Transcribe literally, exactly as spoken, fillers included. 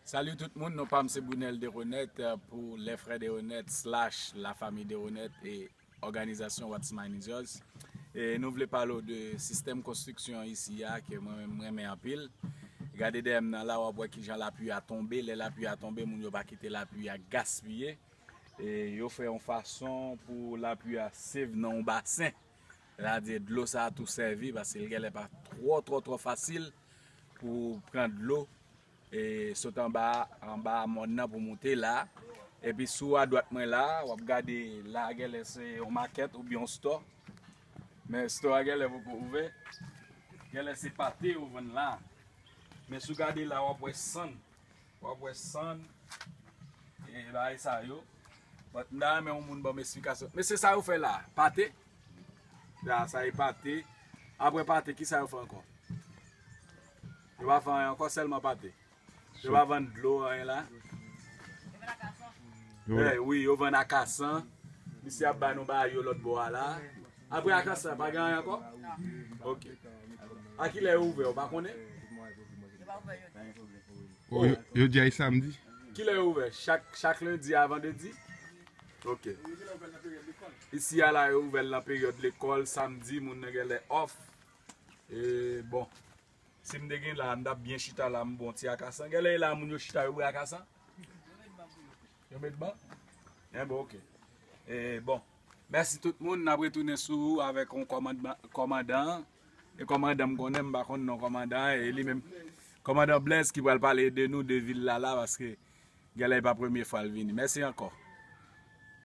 Salut tout moun, non pa m se Brunel Deronette, euh, pou Les Frères Deronette slash La Famille Deronette e òganizasyon What's Mine is Yours. E nou vle pale w de sistèm konstriksyon isi a ke mwen menm m renmen anpil. Gade dèyè m nan la, w ap wè kijan lapli a tonbe. Lè lapli a tonbe, moun yo pa kite lapli a gaspiye. E yo fè yon fason pou lapli a save nan yon basen. Sètadi dlo sa a tou sèvi, paske l genlè pa twò, twò, twò fasil pou pran dlo e sot anba, anba mòn nan pou moute la. Epi sou adwat mwen la, w ap gade la, genlè se yon makèt oubyen yon store. Men store a genlè poko ouvè. Genlè se pate yo vann la. Men si w gade la, w ap wè sann. W ap wè sann. E bagay sa yo. But m ta renmen yon moun ban m esplikasyon. Men se sa yo fè la. Pate. La, sa e pate. Apre pate, ki sa yo fè ankò? Yo pa fè anyen ankò, sèlman pate. Yo pa vann dlo, anyen la. Wi. Eh, wi, yo vann akasan. Misye ap ba nou bagay yo lòt bò a la. Apre akasan, pa gen anyen ankò? Ok. A kilè yo ouvè, ou pa konnen? Oh, yo, yo di ay samdi. Kilè yo ouvè? Chak, chak lendi a vandredi? Ok. Isi a la, yo ouvè l nan peryòd lekòl, samdi, moun nan genlè off. E bon. Si m te gen la, m t ap byen chita la, m bon ti akasan. Genlè e la moun yo chita, yo bwè akasan? Yo met ban? Enben, ok. E bon. Mèsi tout moun, n ap retounen sou ou avèk yon kòmandman, kòmandan. E kòmandan m konnen, m pa konn non kòmandan an, e li menm. Kòmandan Blaise ki pral pale de nou, de vil la la, paske genlè e pa premye fwa l vini. Mèsi ankò.